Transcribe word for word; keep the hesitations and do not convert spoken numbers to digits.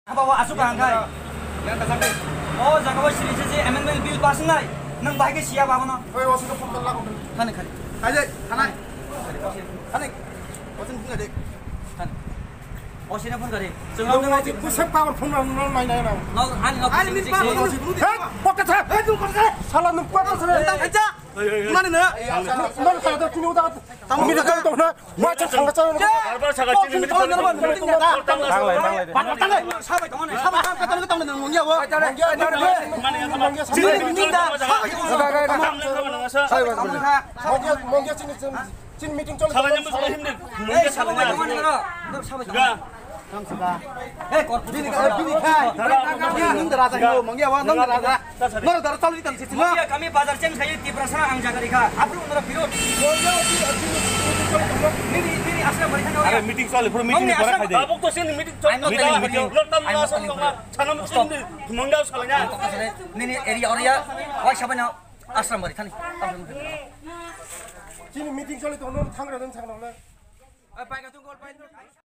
Abo asuk kaham khai. O jaga o siri se amendment bill pass nai. Nang bahai ke siya babo no. Oi, o sini phone call lago. Khani, khani. Aje, khani. Khani. O sini phone kare. Khani. O sini phone kare. Chwng no, no, no, no, no, no, no, no. No, ani no. Ani min pa. Hey, pocket sa. Hey, tu pocket sa. Sala nung pocket sa. Tang aja. Mani na. Mani sa da tini uda. Tamo mi da tong na. Wa cha thang cha. Barbar sa ga chini mi. Tang lai, tang lai. Tang lai. Sabai tong na. Sabai tong na. Mongya wo. Chini mi da. Sabai tong na. Mongya, mongya chini chini. Chini meeting chole. Salanya mo salanya hindi. Mungkin salanya. Ga. Bini ka, bini khai. Nung da raja yo, mangya wa, nung da raja. Nung da raja chali kan sisi. Mangya kami bazar change khai Tiprasa ang jaga rikha. Apru nora pirot. Nini, nini asra bari thang. Are meeting chole, pura meeting ni bara khai de. Tabuk to sin meeting chole. Meeting, meeting. Lortam na asam tong na. Chanam sin mangya salanya. Nini area area. Wai sabai na. Ashram bari thani. Chini meeting choli tongo, thang ra dong thang ra.